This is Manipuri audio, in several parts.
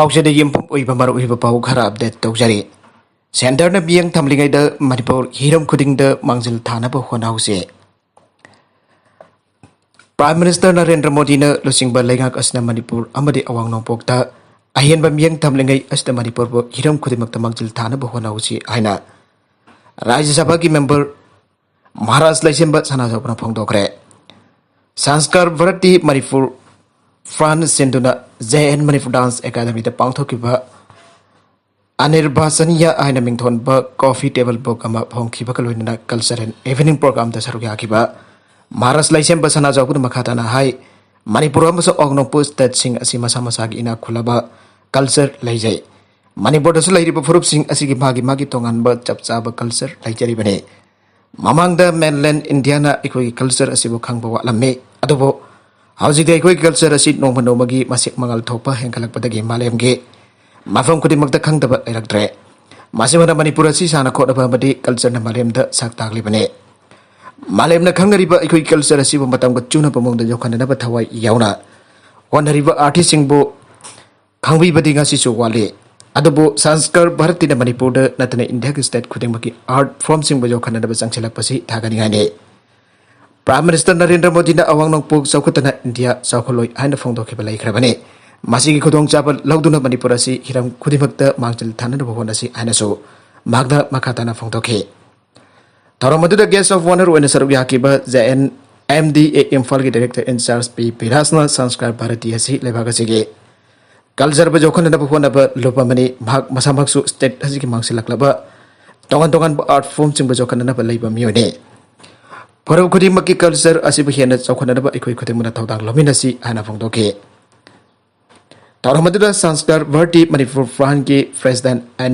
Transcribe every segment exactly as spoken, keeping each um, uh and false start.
ꯄꯥꯎꯆꯦꯗ ꯌꯨꯝꯐꯝ ꯑꯣꯏꯕ ꯃꯔꯨ ꯑꯣꯏꯕ ꯄꯥꯎ ꯈꯔ ꯑꯞꯗꯦꯠ ꯇꯧꯖꯔꯤ꯫ ꯁꯦꯟꯇꯔꯅ ꯃꯤꯠꯌꯦꯡ ꯊꯝꯂꯤꯉꯩꯗ ꯃꯅꯤꯄꯨꯔ ꯍꯤꯔꯝ ꯈꯨꯗꯤꯡꯗ ꯃꯥꯡꯖꯤꯜ ꯊꯥꯅꯕ ꯍꯣꯠꯅꯍꯧꯁꯤ꯫ ꯄ꯭ꯔꯥꯏꯝ ꯃꯤꯅꯤꯁꯇꯔ ꯅꯔꯦꯟꯗ꯭ꯔ ꯃꯣꯗꯤꯅ ꯂꯨꯆꯤꯡꯕ ꯂꯩꯉꯥꯛ ꯑꯁꯤꯅ ꯃꯅꯤꯄꯨꯔ ꯑꯃꯗꯤ ꯑꯋꯥꯡ ꯅꯣꯡꯄꯣꯛꯇ ꯑꯍꯦꯟꯕ ꯃꯤꯠꯌꯦꯡ ꯊꯝꯂꯤꯉꯩ ꯑꯁꯤꯗ ꯃꯅꯤꯄꯨꯔꯕꯨ ꯍꯤꯔꯝ ꯈꯨꯗꯤꯡꯃꯛꯇ ꯃꯥꯡꯖꯤꯜ ꯊꯥꯅꯕ ꯍꯣꯠꯅꯍꯧꯁꯤ ꯍꯥꯏꯅ ꯔꯥꯖ꯭ꯌ ꯁꯚꯥꯒꯤ ꯃꯦꯝꯕꯔ ꯃꯍꯥꯔꯥꯖ ꯂꯩꯁꯦꯝꯕ ꯁꯅꯥꯖꯥꯎꯕꯅ ꯐꯣꯡꯗꯣꯛꯈ꯭ꯔꯦ꯫ ꯁꯪꯁꯀꯥꯔ ꯚꯥꯔꯇꯤ ꯃꯅꯤꯄꯨꯔ ꯐ꯭ꯔꯥꯟꯁ ꯁꯤꯟꯗꯨꯅ ꯖꯦ ꯑꯦꯟ ꯃꯅꯤꯄꯨꯔ ꯗꯥꯟꯁ ꯑꯦꯀꯥꯗꯃꯤꯗ ꯄꯥꯡꯊꯣꯛꯈꯤꯕ ꯑꯅꯤꯔꯕꯥꯆꯅꯤꯌ ꯍꯥꯏꯅ ꯃꯤꯡꯊꯣꯟꯕ ꯀꯣꯐꯤ ꯇꯦꯕꯜ ꯕꯨꯛ ꯑꯃ ꯐꯣꯡꯈꯤꯕꯒ ꯂꯣꯏꯅꯅ ꯀꯜꯆꯔꯦꯜ ꯏꯚꯤꯅꯤꯡ ꯄ꯭ꯔꯣꯒ꯭ꯔꯥꯝꯗ ꯁꯔꯨꯛ ꯌꯥꯈꯤꯕ ꯃꯍꯥꯔꯥꯖ ꯂꯩꯁꯦꯝꯕ ꯁꯅꯥꯖꯥꯎꯕꯅ ꯃꯈꯥ ꯇꯥꯅ ꯍꯥꯏ, ꯃꯅꯤꯄꯨꯔ ꯑꯃꯁꯨꯡ ꯑꯋꯥꯡ ꯅꯣꯡꯄꯣꯛ ꯁ꯭ꯇꯦꯠꯁꯤꯡ ꯑꯁꯤ ꯃꯁꯥ ꯃꯁꯥꯒꯤ ꯏꯅꯥꯛ ꯈꯨꯜꯂꯕ ꯀꯜꯆꯔ ꯂꯩꯖꯩ꯫ ꯃꯅꯤꯄꯨꯔꯗꯁꯨ ꯂꯩꯔꯤꯕ ꯐꯨꯔꯨꯞꯁꯤꯡ ꯑꯁꯤꯒꯤ ꯃꯥꯒꯤ ꯃꯥꯒꯤ ꯇꯣꯉꯥꯟꯕ ꯆꯞ ꯆꯥꯕ ꯀꯜꯆꯔ ꯂꯩꯖꯔꯤꯕꯅꯤ꯫ ꯃꯃꯥꯡꯗ ꯃꯦꯟꯂꯦꯟ ꯏꯟꯗꯤꯌꯥꯅ ꯑꯩꯈꯣꯏꯒꯤ ꯀꯜꯆꯔ ꯑꯁꯤꯕꯨ ꯈꯪꯕ ꯋꯥꯠꯂꯝꯃꯤ, ꯑꯗꯨꯕꯨ ꯍꯧꯖꯤꯛꯇꯤ ꯑꯩꯈꯣꯏꯒꯤ ꯀꯜꯆꯔ ꯑꯁꯤ ꯅꯣꯡꯃ ꯅꯣꯡꯃꯒꯤ ꯃꯁꯛ ꯃꯉꯥꯜ ꯊꯣꯛꯄ ꯍꯦꯟꯒꯠꯂꯛꯄꯗꯒꯤ ꯃꯥꯂꯦꯝꯒꯤ ꯃꯐꯝ ꯈꯨꯗꯤꯡꯃꯛꯇ ꯈꯪꯗꯕ ꯂꯩꯔꯛꯇ꯭ꯔꯦ꯫ ꯃꯁꯤꯃꯅ ꯃꯅꯤꯄꯨꯔ ꯑꯁꯤ ꯁꯥꯟꯅ ꯈꯣꯠꯅꯕ ꯑꯃꯗꯤ ꯀꯜꯆꯔꯅ ꯃꯥꯂꯦꯝꯗ ꯁꯛ ꯇꯥꯛꯂꯤꯕꯅꯤ꯫ ꯃꯥꯂꯦꯝꯅ ꯈꯪꯅꯔꯤꯕ ꯑꯩꯈꯣꯏꯒꯤ ꯀꯜꯆꯔ ꯑꯁꯤꯕꯨ ꯃꯇꯝꯒ ꯆꯨꯅꯕ ꯃꯑꯣꯡꯗ ꯌꯣꯛꯈꯠꯅꯅꯕ ꯊꯋꯥꯏ ꯌꯥꯎꯅ ꯍꯣꯠꯅꯔꯤꯕ ꯑꯥꯔꯇꯤꯁꯁꯤꯡꯕꯨ ꯈꯪꯕꯤꯕꯗꯤ ꯉꯁꯤꯁꯨ ꯋꯥꯠꯂꯤ꯫ ꯑꯗꯨꯕꯨ ꯁꯪꯁꯀꯥꯔ ꯚꯥꯔꯇꯤꯅ ꯃꯅꯤꯄꯨꯔꯗ ꯅꯠꯇꯅ ꯏꯟꯗꯤꯌꯥꯒꯤ ꯁ꯭ꯇꯦꯠ ꯈꯨꯗꯤꯡꯃꯛꯀꯤ ꯑꯥꯔꯠ ꯐꯣꯔꯝꯁꯤꯡꯕꯨ ꯌꯣꯛꯈꯠꯅꯅꯕ ꯆꯪꯁꯤꯜꯂꯛꯄꯁꯤ ꯊꯥꯒꯠꯅꯤꯡꯉꯥꯏꯅꯤ꯫ ꯄ꯭ꯔꯥꯏꯝ ꯃꯤꯅꯤꯁꯇꯔ ꯅꯔꯦꯟꯗ꯭ꯔ ꯃꯣꯗꯤꯅ ꯑꯋꯥꯡ ꯅꯣꯡꯄꯣꯛ ꯆꯥꯎꯈꯠꯇꯅ ꯏꯟꯗꯤꯌꯥ ꯆꯥꯎꯈꯠꯂꯣꯏ ꯍꯥꯏꯅ ꯐꯣꯡꯗꯣꯛꯈꯤꯕ ꯂꯩꯈ꯭ꯔꯕꯅꯤ꯫ ꯃꯁꯤꯒꯤ ꯈꯨꯗꯣꯡꯆꯥꯕ ꯂꯧꯗꯨꯅ ꯃꯅꯤꯄꯨꯔ ꯑꯁꯤ ꯍꯤꯔꯝ ꯈꯨꯗꯤꯡꯃꯛꯇ ꯃꯥꯡꯖꯤꯜ ꯊꯥꯅꯅꯕ ꯍꯣꯠꯅꯁꯤ ꯍꯥꯏꯅꯁꯨ ꯃꯍꯥꯛꯅ ꯃꯈꯥ ꯇꯥꯅ ꯐꯣꯡꯗꯣꯛꯈꯤ꯫ ꯊꯧꯔꯝ ꯑꯗꯨꯗ ꯒꯦꯁ ꯑꯣꯐ ꯑꯣꯅꯔ ꯑꯣꯏꯅ ꯁꯔꯨꯛ ꯌꯥꯈꯤꯕ ꯖꯦ ꯑꯦꯟ ꯑꯦꯝ ꯗꯤ ꯑꯦ ꯏꯝꯐꯥꯜꯒꯤ ꯗꯥꯏꯔꯦꯛꯇꯔ ꯏꯟ ꯆꯥꯔꯖ ꯄꯤ ꯕꯤꯔꯥꯖꯅ ꯁꯪꯁꯀꯥꯔ ꯚꯥꯔꯇꯤ ꯑꯁꯤ ꯂꯩꯕꯥꯛ ꯑꯁꯤꯒꯤ ꯀꯜꯆꯔꯕꯨ ꯌꯣꯛꯈꯠꯅꯅꯕ ꯍꯣꯠꯅꯕ ꯂꯨꯞ ꯑꯃꯅꯤ꯫ ꯃꯍꯥꯛ ꯃꯁꯥꯃꯛꯁꯨ ꯁ꯭ꯇꯦꯠ ꯑꯁꯤꯒꯤ ꯃꯥꯡꯁꯤꯜꯂꯛꯂꯕ ꯇꯣꯉꯥꯟ ꯇꯣꯉꯥꯟꯕ ꯑꯥꯔꯠ ꯐꯣꯔꯝꯁꯤꯡꯕꯨ ꯆꯥꯎꯈꯠꯅꯅꯕ ꯂꯩꯕ ꯃꯤꯑꯣꯏꯅꯤ꯫ ꯐꯨꯔꯨꯞ ꯈꯨꯗꯤꯡꯃꯛꯀꯤ ꯀꯜꯆꯔ ꯑꯁꯤꯕꯨ ꯍꯦꯟꯅ ꯆꯥꯎꯈꯠꯅꯅꯕ ꯑꯩꯈꯣꯏ ꯈꯨꯗꯤꯡꯃꯛꯅ ꯊꯧꯗꯥꯡ ꯂꯧꯃꯤꯟꯅꯁꯤ ꯍꯥꯏꯅ ꯐꯣꯡꯗꯣꯛꯈꯤ꯫ ꯊꯧꯔꯝ ꯑꯗꯨꯗ ꯁꯪꯁꯀꯥꯔ Bharti Manipur ꯐ꯭ꯔꯥꯟꯒꯤ president and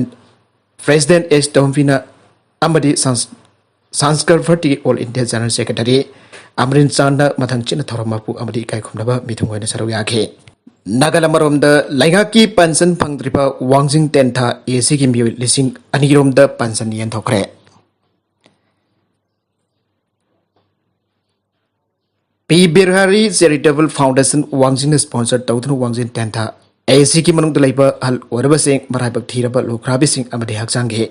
president ꯑꯦꯁ ꯇꯣꯝꯕꯤꯅ ꯑꯃꯗꯤ ꯁꯪꯁ-, ꯁꯪꯁꯀꯥꯔ ꯚꯥꯔꯇꯤꯒꯤ all India general secretary ꯑꯃꯔꯤꯟ Chand ꯃꯊꯪ ꯆꯤꯟꯅ ꯊꯧꯔꯝ ꯃꯄꯨ ꯑꯃꯗꯤ ꯏꯀꯥꯏ ꯈꯨꯝꯅꯕ ꯃꯤꯊꯨꯡ ꯑꯣꯏꯅ ꯁꯔꯨꯛ ꯌꯥꯈꯤ꯫ ꯅꯥꯒꯥꯂꯦꯟ ꯑꯃꯔꯣꯝꯗ ꯂꯩꯉꯥꯛꯀꯤ ꯄꯦꯟꯁꯟ ꯐꯪꯗ꯭ꯔꯤꯕ ꯋꯥꯡꯖꯤꯡ ꯇꯦꯟꯊꯥ ꯑꯦ ꯁꯤꯒꯤ ꯃꯤꯑꯣꯏ ꯂꯤꯁꯤꯡ ꯑꯅꯤꯔꯣꯝꯗ ꯄꯦꯟꯁꯟ ꯌꯦꯟꯊꯣꯛꯈ꯭ꯔꯦ꯫ ꯄꯤ ꯕꯤꯔꯍꯥꯔꯤ ꯆꯦꯔꯤꯇꯦꯕꯜ ꯐꯥꯎꯟꯗꯦꯁꯟ ꯋꯥꯡꯖꯤꯡꯅ ꯁ꯭ꯄꯣꯟꯁꯔ ꯇꯧꯗꯨꯅ ꯋꯥꯡꯖꯤꯡ ꯇꯦꯟꯊꯥ ꯑꯦ ꯁꯤꯒꯤ ꯃꯅꯨꯡꯗ ꯂꯩꯕ ꯑꯍꯜ ꯑꯣꯏꯔꯕꯁꯤꯡ, ꯃꯔꯥꯏꯕꯛ ꯊꯤꯔꯕ ꯂꯨꯈ꯭ꯔꯥꯕꯤꯁꯤꯡ ꯑꯃꯗꯤ ꯍꯛꯆꯥꯡꯒꯤ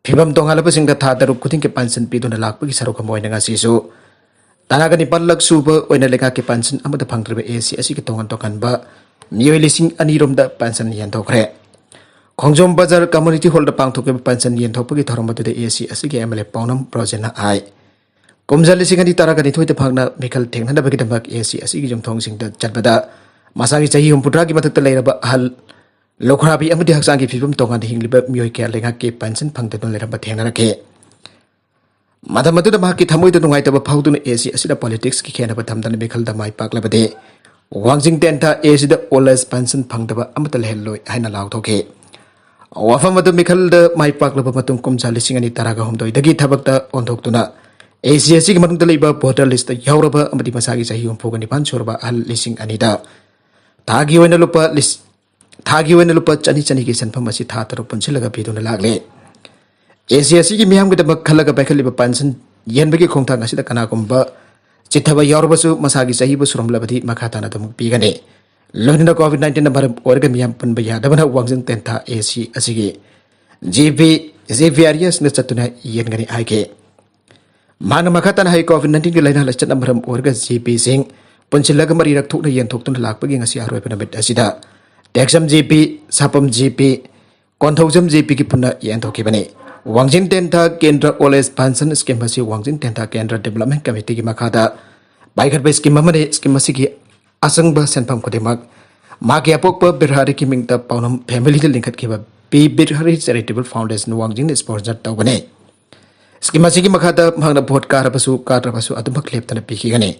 ꯐꯤꯕꯝ ꯇꯣꯉꯥꯜꯂꯕꯁꯤꯡꯗ ꯊꯥ ꯇꯔꯨꯛ ꯈꯨꯗꯤꯡꯒꯤ ꯄꯦꯟꯁꯟ ꯄꯤꯗꯨꯅ ꯂꯥꯛꯄꯒꯤ ꯁꯔꯨꯛ ꯑꯃ ꯑꯣꯏꯅ ꯉꯁꯤꯁꯨ ꯇꯔꯥꯒ ꯅꯤꯄꯥꯜꯂꯛ ꯁꯨꯕ ꯑꯣꯏꯅ ꯂꯩꯉꯥꯛꯀꯤ ꯄꯦꯟꯁꯟ ꯑꯃꯠꯇ ꯐꯪꯗ꯭ꯔꯤꯕ ꯑꯦ ꯁꯤ ꯑꯁꯤꯒꯤ ꯇꯣꯉꯥꯟ ꯇꯣꯉꯥꯟꯕ ꯃꯤꯑꯣꯏ ꯂꯤꯁꯤꯡ ꯑꯅꯤ ꯔꯣꯝꯗ ꯄꯦꯟꯁꯟ ꯌꯦꯟꯊꯣꯛꯈ꯭ꯔꯦ꯫ ꯈꯣꯡꯖꯣꯝ ꯕꯖꯥꯔ ꯀꯝꯃꯨꯅꯤꯇꯤ ꯍꯣꯜꯗ ꯄꯥꯡꯊꯣꯛꯈꯤꯕ ꯄꯦꯟꯁꯟ ꯌꯦꯟꯊꯣꯛꯄꯒꯤ ꯊꯧꯔꯝ ꯑꯗꯨꯗ ꯑꯦ ꯁꯤ ꯑꯁꯤꯒꯤ ꯑꯦꯝ ꯑꯦꯜ ꯑꯦ ꯄꯥꯎꯅꯝ ꯔꯣꯖꯦꯟꯅ ꯍꯥꯏ, ꯀꯨꯝꯖꯥ ꯂꯤꯁꯤꯡ ꯑꯅꯤ ꯇꯔꯥꯒ ꯅꯤꯊꯣꯏꯗ ꯐꯪꯅ ꯃꯤꯈꯜ ꯊꯦꯡꯅꯅꯕꯒꯤꯗꯃꯛ ꯑꯦ ꯁꯤ ꯑꯁꯤꯒꯤ ꯌꯨꯝꯊꯣꯡꯁꯤꯡꯗ ꯆꯠꯄꯗ ꯃꯁꯥꯒꯤ ꯆꯍꯤ ꯍꯨꯝꯐꯨꯇꯔꯥꯒꯤ ꯃꯊꯛꯇ ꯂꯩꯔꯕ ꯑꯍꯜ, ꯂꯨꯈ꯭ꯔꯥꯕꯤ ꯑꯃꯗꯤ ꯍꯛꯆꯥꯡꯒꯤ ꯐꯤꯕꯝ ꯇꯣꯉꯥꯟꯅ ꯍꯤꯡꯂꯤꯕ ꯃꯤꯑꯣꯏ ꯀꯌꯥ ꯂꯩꯉꯥꯛꯀꯤ ꯄꯦꯟꯁꯟ ꯐꯪꯗꯗꯨꯅ ꯂꯩꯔꯝꯕ ꯊꯦꯡꯅꯔꯛꯈꯤ꯫ ꯃꯇꯝ ꯑꯗꯨꯗ ꯃꯍꯥꯛꯀꯤ ꯊꯃꯣꯏꯗ ꯅꯨꯡꯉꯥꯏꯇꯕ ꯐꯥꯎꯗꯨꯅ ꯑꯦ ꯁꯤ ꯑꯁꯤꯗ ꯄꯣꯂꯤꯇꯤꯛꯁꯀꯤ ꯈꯦꯟꯅꯕ ꯊꯝꯗꯅ ꯃꯤꯈꯜꯗ ꯃꯥꯏ ꯄꯥꯛꯂꯕꯗꯤ ꯋꯥꯡꯖꯤꯡ ꯇꯦꯟꯊꯥ ꯑꯦ ꯁꯤꯗ ꯑꯣꯜ ꯑꯦꯖ ꯄꯦꯟꯁꯟ ꯐꯪꯗꯕ ꯑꯃꯠꯇ ꯂꯩꯍꯜꯂꯣꯏ ꯍꯥꯏꯅ ꯂꯥꯎꯊꯣꯛꯈꯤ꯫ ꯋꯥꯐꯝ ꯑꯗꯨ ꯃꯤꯈꯜꯗ ꯃꯥꯏ ꯄꯥꯛꯂꯕ ꯃꯇꯨꯡ ꯀꯨꯝꯖꯥ ꯂꯤꯁꯤꯡ ꯑꯅꯤ ꯇꯔꯥꯒ ꯍꯨꯝꯗꯣꯏꯗꯒꯤ ꯊꯕꯛꯇ ꯑꯣꯟꯊꯣꯛꯇꯨꯅ ꯑꯦ ꯁꯤ ꯑꯁꯤꯒꯤ ꯃꯅꯨꯡꯗ ꯂꯩꯕ ꯚꯣꯇꯔ ꯂꯤꯁꯇ ꯌꯥꯎꯔꯕ ꯑꯃꯗꯤ ꯃꯁꯥꯒꯤ ꯆꯍꯤ ꯍꯨꯝꯐꯨꯒ ꯅꯤꯄꯥꯟ ꯁꯨꯔꯕ ꯑꯍꯜ ꯂꯤꯁꯤꯡ ꯑꯅꯤꯗ ꯊꯥꯒꯤ ꯑꯣꯏꯅ ꯂꯨꯄꯥ ꯂꯤꯁ-, ꯊꯥꯒꯤ ꯑꯣꯏꯅ ꯂꯨꯄꯥ ꯆꯅꯤ ꯆꯅꯤꯒꯤ ꯁꯦꯟꯐꯝ ꯑꯁꯤ ꯊꯥ ꯇꯔꯨꯛ ꯄꯨꯟꯁꯤꯜꯂꯒ ꯄꯤꯗꯨꯅ ꯂꯥꯛꯂꯦ꯫ ꯑꯦ ꯁꯤ ꯑꯁꯤꯒꯤ ꯃꯤꯌꯥꯝꯒꯤꯗꯃꯛ ꯈꯜꯂꯒ ꯄꯥꯏꯈꯠꯂꯤꯕ ꯄꯦꯟꯁꯟ ꯌꯦꯟꯕꯒꯤ ꯈꯣꯡꯊꯥꯡ ꯑꯁꯤꯗ ꯀꯅꯥꯒꯨꯝꯕ ꯆꯤꯠꯊꯕ ꯌꯥꯎꯔꯕꯁꯨ ꯃꯁꯥꯒꯤ ꯆꯍꯤꯕꯨ ꯁꯨꯔꯝꯂꯕꯗꯤ ꯃꯈꯥ ꯇꯥꯅ ꯑꯗꯨꯃꯛ ꯄꯤꯒꯅꯤ꯫ ꯂꯣꯏꯅꯅ ꯀꯣꯚꯤꯗ ꯅꯥꯏꯟꯇꯤꯟꯅ ꯃꯔꯝ ꯑꯣꯏꯔꯒ ꯃꯤꯌꯥꯝ ꯄꯨꯟꯕ ꯌꯥꯗꯕꯅ ꯋꯥꯡꯖꯤꯡ ꯇꯦꯟꯊꯥ ꯑꯦ ꯁꯤ ꯑꯁꯤꯒꯤ G B, G B R ꯑꯦꯁꯅ ꯆꯠꯇꯨꯅ ꯌꯦꯟꯒꯅꯤ ꯍꯥꯏꯈꯤ꯫ ꯃꯍꯥꯛꯅ ꯃꯈꯥ ꯇꯥꯅ ꯍꯥꯏ, ꯀꯣꯚꯤꯗ ꯅꯥꯏꯟꯇꯤꯟꯒꯤ ꯂꯥꯏꯅꯥ ꯂꯥꯏꯆꯠꯅ ꯃꯔꯝ ꯑꯣꯏꯔꯒ ꯖꯤ ꯕꯤꯁꯤꯡ ꯄꯨꯟꯁꯤꯜꯂꯒ ꯃꯔꯤꯔꯛ ꯊꯣꯛꯅ ꯌꯦꯟꯊꯣꯛꯇꯨꯅ ꯂꯥꯛꯄꯒꯤ ꯉꯁꯤ ꯑꯔꯣꯏꯕ ꯅꯨꯃꯤꯠ ꯑꯁꯤꯗ Teksam G B, Sapam G B, Konthoujam G ꯕꯤꯒꯤ ꯄꯨꯟꯅ ꯌꯦꯟꯊꯣꯛꯈꯤꯕꯅꯤ꯫ ꯋꯥꯡꯖꯤꯡ ꯇꯦꯟꯊꯥ ꯀꯦꯟꯗ꯭ꯔ ꯑꯣꯜ ꯑꯦꯖ ꯄꯦꯟꯁꯟ ꯁ꯭ꯀꯤꯝ ꯑꯁꯤ ꯋꯥꯡꯖꯤꯡ ꯇꯦꯟꯊꯥ ꯀꯦꯟꯗ꯭ꯔ ꯗꯤꯕꯂꯞꯃꯦꯟ ꯀꯃꯤꯇꯤꯒꯤ ꯃꯈꯥꯗ ꯄꯥꯏꯈꯠꯄ ꯁ꯭ꯀꯤꯝ ꯑꯃꯅꯤ꯫ ꯁ꯭ꯀꯤꯝ ꯑꯁꯤꯒꯤ ꯑꯆꯪꯕ ꯁꯦꯟꯐꯝ ꯈꯨꯗꯤꯡꯃꯛ ꯃꯍꯥꯛꯀꯤ ꯑꯄꯣꯛꯄ ꯕꯤꯔꯍꯥꯔꯤꯒꯤ ꯃꯤꯡꯗ ꯄꯥꯎꯅꯝ ꯐꯦꯃꯤꯂꯤꯗ ꯂꯤꯡꯈꯠꯈꯤꯕ ꯕꯤ ꯕꯤꯔꯍꯥꯔꯤ ꯆꯦꯔꯤꯇꯦꯕꯜ ꯐꯥꯎꯟꯗꯦꯁꯟ ꯋꯥꯡꯖꯤꯡꯅ ꯁ꯭ꯄꯣꯟꯁꯔ ꯇꯧꯕꯅꯤ꯫ ꯁ꯭ꯀꯤꯝ ꯑꯁꯤꯒꯤ ꯃꯈꯥꯗ ꯃꯍꯥꯛꯅ ꯚꯣꯠ ꯀꯥꯔꯕꯁꯨ ꯀꯥꯗ꯭ꯔꯕꯁꯨ ꯑꯗꯨꯃꯛ ꯂꯦꯞꯇꯅ ꯄꯤꯈꯤꯒꯅꯤ꯫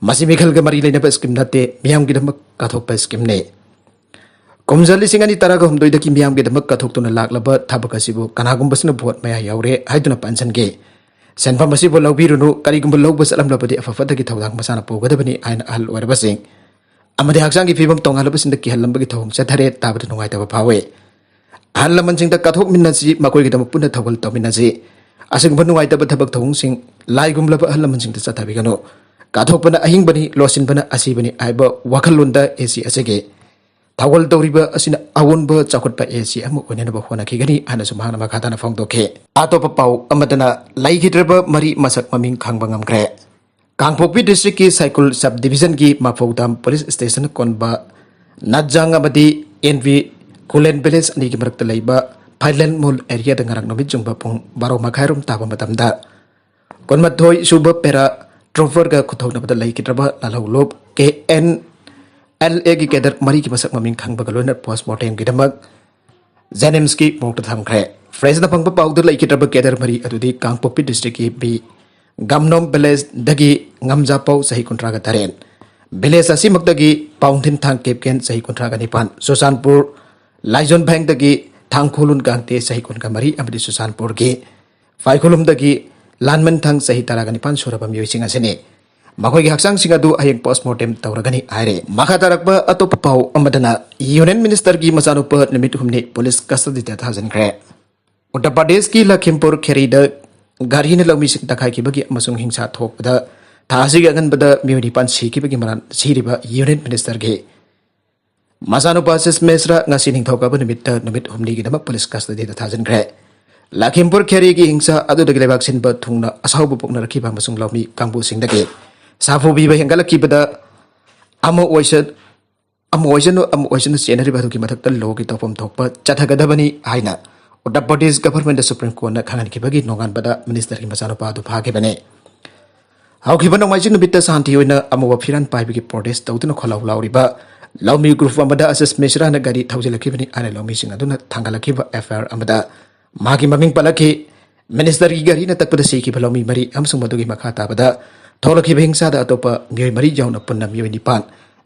ꯃꯁꯤ ꯃꯤꯈꯜꯒ ꯃꯔꯤ ꯂꯩꯅꯕ ꯁ꯭ꯀꯤꯝ ꯅꯠꯇꯦ, ꯃꯤꯌꯥꯝꯒꯤꯗꯃꯛ ꯀꯠꯊꯣꯛꯄ ꯁ꯭ꯀꯤꯝꯅꯤ꯫ ꯀꯨꯝꯖꯥ ꯂꯤꯁꯤꯡ ꯑꯅꯤ ꯇꯔꯥꯒ ꯍꯨꯝꯗꯣꯏꯗꯒꯤ ꯃꯤꯌꯥꯝꯒꯤꯗꯃꯛ ꯀꯠꯊꯣꯛꯇꯨꯅ ꯂꯥꯛꯂꯕ ꯊꯕꯛ ꯑꯁꯤꯕꯨ ꯀꯅꯥꯒꯨꯝꯕꯁꯤꯅ ꯚꯣꯠ ꯃꯌꯥ ꯌꯧꯔꯦ ꯍꯥꯏꯗꯨꯅ ꯄꯟꯁꯤꯟꯈꯤ꯫ ꯁꯦꯟꯐꯝ ꯑꯁꯤꯕꯨ ꯂꯧꯕꯤꯔꯨꯅꯨ, ꯀꯔꯤꯒꯨꯝꯕ ꯂꯧꯕ ꯆꯠꯂꯝꯂꯕꯗꯤ ꯑꯐ ꯐꯠꯇꯒꯤ ꯊꯧꯗꯥꯡ ꯃꯁꯥꯅ ꯄꯨꯒꯗꯕꯅꯤ ꯍꯥꯏꯅ ꯑꯍꯜ ꯑꯣꯏꯔꯕꯁꯤꯡ ꯑꯃꯗꯤ ꯍꯛꯆꯥꯡꯒꯤ ꯐꯤꯕꯝ ꯇꯣꯉꯥꯜꯂꯕꯁꯤꯡꯗ ꯀꯤꯍꯜꯂꯝꯕꯒꯤ ꯊꯧꯑꯣꯡ ꯆꯠꯊꯔꯦ꯫ ꯇꯥꯕꯗ ꯅꯨꯡꯉꯥꯏꯇꯕ ꯐꯥꯎꯏ꯫ ꯑꯍꯜ ꯂꯃꯟꯁꯤꯡꯗ ꯀꯠꯊꯣꯛꯃꯤꯟꯅꯁꯤ, ꯃꯈꯣꯏꯒꯤꯗꯃꯛ ꯄꯨꯟꯅ ꯊꯧꯒꯜ ꯇꯧꯃꯤꯟꯅꯁꯤ꯫ ꯑꯁꯤꯒꯨꯝꯕ ꯅꯨꯡꯉꯥꯏꯇꯕ ꯊꯕꯛ ꯊꯧꯑꯣꯡꯁꯤꯡ ꯂꯥꯏꯒꯨꯝꯂꯕ ꯑꯍꯜ ꯂꯃꯟꯁꯤꯡꯗ ꯆꯠꯊꯕꯤꯒꯅꯨ꯫ ꯀꯠꯊꯣꯛꯄꯅ ꯑꯍꯤꯡꯕꯅꯤ, ꯂꯣꯠꯁꯤꯟꯕꯅ ꯑꯁꯤꯕꯅꯤ ꯍꯥꯏꯕ ꯋꯥꯈꯜꯂꯣꯟꯗ ꯑꯦ ꯁꯤ ꯑꯁꯤꯒꯤ ꯊꯧꯒꯜ ꯇꯧꯔꯤꯕ ꯑꯁꯤꯅ ꯑꯑꯣꯟꯕ ꯆꯥꯎꯈꯠꯄ ꯑꯦ ꯁꯤ ꯑꯃ ꯑꯣꯏꯅꯅꯕ ꯍꯣꯠꯅꯈꯤꯒꯅꯤ ꯍꯥꯏꯅꯁꯨ ꯃꯍꯥꯛꯅ ꯃꯈꯥ ꯇꯥꯅ ꯐꯣꯡꯗꯣꯛꯈꯤ꯫ ꯑꯇꯣꯞꯄ ꯄꯥꯎ ꯑꯃꯗꯅ ꯂꯩꯈꯤꯗ꯭ꯔꯕ ꯃꯔꯤ ꯃꯁꯛ ꯃꯃꯤꯡ ꯈꯪꯕ ꯉꯝꯈ꯭ꯔꯦ꯫ ꯀꯥꯡꯄꯣꯛꯄꯤ ꯗꯤꯁꯇ꯭ꯔꯤꯛꯀꯤ ꯁꯥꯏꯀꯨꯜ ꯁꯕ ꯗꯤꯕꯤꯖꯟꯒꯤ ꯃꯐꯧꯗꯥꯝ ꯄꯨꯂꯤꯁ ꯁ꯭ꯇꯦꯁꯟ ꯀꯣꯟꯕ ꯅꯠꯖꯥꯡ ꯑꯃꯗꯤ ꯑꯦꯟ ꯚꯤ ꯈꯨꯂꯦꯟ ꯚꯤꯂꯦꯖ ꯑꯅꯤꯒꯤ ꯃꯔꯛꯇ ꯂꯩꯕ ꯐꯥꯏꯂꯦꯟ ꯃꯨꯜ ꯑꯦꯔꯤꯌꯥꯗ ꯉꯔꯥꯡ ꯅꯨꯃꯤꯠ ꯆꯨꯡꯕ ꯄꯨꯡ ꯕꯥꯔꯣ ꯃꯈꯥꯏꯔꯣꯝ ꯇꯥꯕ ꯃꯇꯝꯗ ꯀꯨꯟꯃꯥꯊꯣꯏ ꯁꯨꯕ ꯄꯦꯔꯥ ꯇ꯭ꯔꯨꯄꯔꯒ ꯈꯨꯠꯊꯣꯛꯅꯕꯗ ꯂꯩꯈꯤꯗ꯭ꯔꯕ ꯂꯥꯜꯍꯧꯂꯨꯞ ꯀꯦ ꯑꯦꯟ ꯑꯦꯜ ꯑꯦꯒꯤ ꯀꯦꯗꯔ ꯃꯔꯤꯒꯤ ꯃꯁꯛ ꯃꯃꯤꯡ ꯈꯪꯕꯒ ꯂꯣꯏꯅ ꯄꯣꯁꯃꯣꯔꯇꯦꯝꯒꯤꯗꯃꯛ ꯖꯦꯅꯤꯝꯁꯀꯤ ꯃꯣꯔꯒꯇ ꯊꯝꯈ꯭ꯔꯦ꯫ ꯄ꯭ꯔꯦꯁꯅ ꯐꯪꯕ ꯄꯥꯎꯗ ꯂꯩꯈꯤꯗ꯭ꯔꯕ ꯀꯦꯗꯔ ꯃꯔꯤ ꯑꯗꯨꯗꯤ ꯀꯥꯡꯄꯣꯛꯄꯤ ꯗꯤꯁꯇ꯭ꯔꯤꯛꯀꯤ ꯕꯤ ꯒꯝꯅꯣꯝ ꯚꯤꯂꯦꯖꯗꯒꯤ ꯉꯝꯖꯥꯄꯧ ꯆꯍꯤ ꯀꯨꯟꯊ꯭ꯔꯥꯒ ꯇꯔꯦꯠ, ꯚꯤꯂꯦꯖ ꯑꯁꯤꯃꯛꯇꯒꯤ ꯄꯥꯎꯟꯊꯤꯟ ꯊꯥꯡ ꯀꯦꯞꯀꯦꯟ ꯆꯍꯤ ꯀꯨꯟꯊ꯭ꯔꯥꯒ ꯅꯤꯄꯥꯟ, ꯆꯨꯔꯆꯥꯟꯄꯨꯔ ꯂꯥꯏꯖꯣꯟ ꯚꯦꯡꯗꯒꯤ ꯊꯥꯡꯈꯣꯂꯨꯟ ꯒꯥꯡꯇꯦ ꯆꯍꯤ ꯀꯨꯟꯒ ꯃꯔꯤ ꯑꯃꯗꯤ ꯆꯨꯔꯆꯥꯟꯄꯨꯔꯒꯤ ꯐꯥꯏꯈꯨꯂꯨꯝꯗꯒꯤ ꯂꯥꯟꯃꯟꯊꯪ ꯆꯍꯤ ꯇꯔꯥꯒ ꯅꯤꯄꯥꯟ ꯁꯨꯔꯕ ꯃꯤꯑꯣꯏꯁꯤꯡ ꯑꯁꯤꯅꯤ꯫ ꯃꯈꯣꯏꯒꯤ ꯍꯛꯆꯥꯡꯁꯤꯡ ꯑꯗꯨ ꯍꯌꯦꯡ ꯄꯣꯁꯃꯣꯔꯇꯦꯝ ꯇꯧꯔꯒꯅꯤ ꯍꯥꯏꯔꯦ꯫ ꯃꯈꯥ ꯇꯥꯔꯛꯄ ꯑꯇꯣꯞꯄ ꯄꯥꯎ ꯑꯃꯗꯅ ꯌꯨꯅꯤꯌꯟ ꯃꯤꯅꯤꯁꯇꯔꯒꯤ ꯃꯆꯥꯅꯨꯄꯥ ꯅꯨꯃꯤꯠ ꯍꯨꯝꯅꯤ ꯄꯨꯂꯤꯁ ꯀꯁꯇꯗꯤꯗ ꯊꯥꯖꯤꯟꯈ꯭ꯔꯦ꯫ ꯎꯠꯇꯔ ꯄ꯭ꯔꯗꯦꯁꯀꯤ ꯂꯈꯤꯝꯄꯨꯔ ꯈꯦꯔꯤꯗ ꯒꯥꯔꯤꯅ ꯂꯧꯃꯤꯁꯤꯡ ꯇꯛꯈꯥꯏꯈꯤꯕꯒꯤ ꯑꯃꯁꯨꯡ ꯍꯤꯡꯁꯥ ꯊꯣꯛꯄꯗ ꯊꯥ ꯑꯁꯤꯒꯤ ꯑꯉꯟꯕꯗ ꯃꯤꯑꯣꯏ ꯅꯤꯄꯥꯟ ꯁꯤꯈꯤꯕꯒꯤ ꯃꯔꯥꯜ ꯁꯤꯔꯤꯕ ꯌꯨꯅꯤꯌꯟ ꯃꯤꯅꯤꯁꯇꯔꯒꯤ ꯃꯆꯥꯅꯨꯄꯥ ꯑꯥꯁꯤꯁ ꯃꯤꯁ꯭ꯔꯥ ꯉꯁꯤ ꯅꯤꯡꯊꯧꯀꯥꯕ ꯅꯨꯃꯤꯠꯇ ꯅꯨꯃꯤꯠ ꯍꯨꯝꯅꯤꯒꯤꯗꯃꯛ ꯄꯨꯂꯤꯁ ꯀꯁꯇꯗꯤꯗ ꯊꯥꯖꯤꯟꯈ꯭ꯔꯦ꯫ ꯂꯈꯤꯝꯄꯨꯔ ꯈꯦꯔꯤꯒꯤ ꯍꯤꯡꯁꯥ ꯑꯗꯨꯗꯒꯤ ꯂꯩꯕꯥꯛ ꯁꯤꯟꯕ ꯊꯨꯡꯅ ꯑꯁꯥꯎꯕ ꯄꯣꯛꯅꯔꯛꯈꯤꯕ ꯑꯃꯁꯨꯡ ꯂꯧꯃꯤ ꯀꯥꯡꯕꯨꯁꯤꯡꯗꯒꯤ ꯁꯥꯐꯨ ꯄꯤꯕ ꯍꯦꯟꯒꯠꯂꯛꯈꯤꯕꯗ ꯑꯃ ꯑꯣꯏꯁ-, ꯑꯃ ꯑꯣꯏꯁꯅꯨ, ꯑꯃ ꯑꯣꯏꯁꯅꯨ ꯆꯦꯟꯅꯔꯤꯕ ꯑꯗꯨꯒꯤ ꯃꯊꯛꯇ ꯂꯣꯒꯤ ꯇꯧꯐꯝ ꯊꯣꯛꯄ ꯆꯠꯊꯒꯗꯕꯅꯤ ꯍꯥꯏꯅ ꯎꯠꯇꯔ ꯄ꯭ꯔꯗꯦꯁ ꯒꯚꯔꯟꯃꯦꯟꯠꯇ ꯁꯨꯄ꯭ꯔꯤꯝ ꯀꯣꯔꯠꯅ ꯈꯪꯍꯟꯈꯤꯕꯒꯤ ꯅꯣꯡꯉꯥꯟꯕꯗ ꯃꯤꯅꯤꯁꯇꯔꯒꯤ ꯃꯆꯥꯅꯨꯄꯥ ꯑꯗꯨ ꯐꯥꯈꯤꯕꯅꯤ꯫ ꯍꯧꯈꯤꯕ ꯅꯣꯡꯃꯥꯏꯖꯤꯡ ꯅꯨꯃꯤꯠꯇ ꯁꯥꯟꯇꯤ ꯑꯣꯏꯅ ꯑꯃꯨꯕ ꯐꯤꯔꯥꯟ ꯄꯥꯏꯕꯒꯤ ꯄ꯭ꯔꯣꯇꯦꯁ ꯇꯧꯗꯨꯅ ꯈꯣꯜꯂꯥꯎ ꯂꯥꯎꯔꯤꯕ ꯂꯧꯃꯤ ꯒ꯭ꯔꯨꯞ ꯑꯃꯗ ꯑꯥꯁꯤꯁ ꯃꯤꯁ꯭ꯔꯥꯅ ꯒꯥꯔꯤ ꯊꯧꯖꯤꯜꯂꯛꯈꯤꯕꯅꯤ ꯍꯥꯏꯅ ꯂꯧꯃꯤꯁꯤꯡ ꯑꯗꯨꯅ ꯊꯥꯡꯒꯠꯂꯛꯈꯤꯕ ꯑꯦꯐ ꯑꯥꯏ ꯑꯥꯔ ꯑꯃꯗ ꯃꯍꯥꯛꯀꯤ ꯃꯃꯤꯡ ꯄꯜꯂꯛꯈꯤ꯫ ꯃꯤꯅꯤꯁꯇꯔꯒꯤ ꯒꯥꯔꯤꯅ ꯇꯛꯄꯗ ꯁꯤꯈꯤꯕ ꯂꯧꯃꯤ ꯃꯔꯤ ꯑꯃꯁꯨꯡ ꯃꯗꯨꯒꯤ ꯃꯈꯥ ꯇꯥꯕꯗ ꯊꯣꯛꯂꯛꯈꯤꯕ ꯍꯤꯡꯁꯥꯗ ꯑꯇꯣꯞꯄ ꯃꯤꯑꯣꯏ ꯃꯔꯤ ꯌꯥꯎꯅ ꯄꯨꯟꯅ ꯃꯤꯑꯣꯏ ꯅꯤꯄꯥꯟ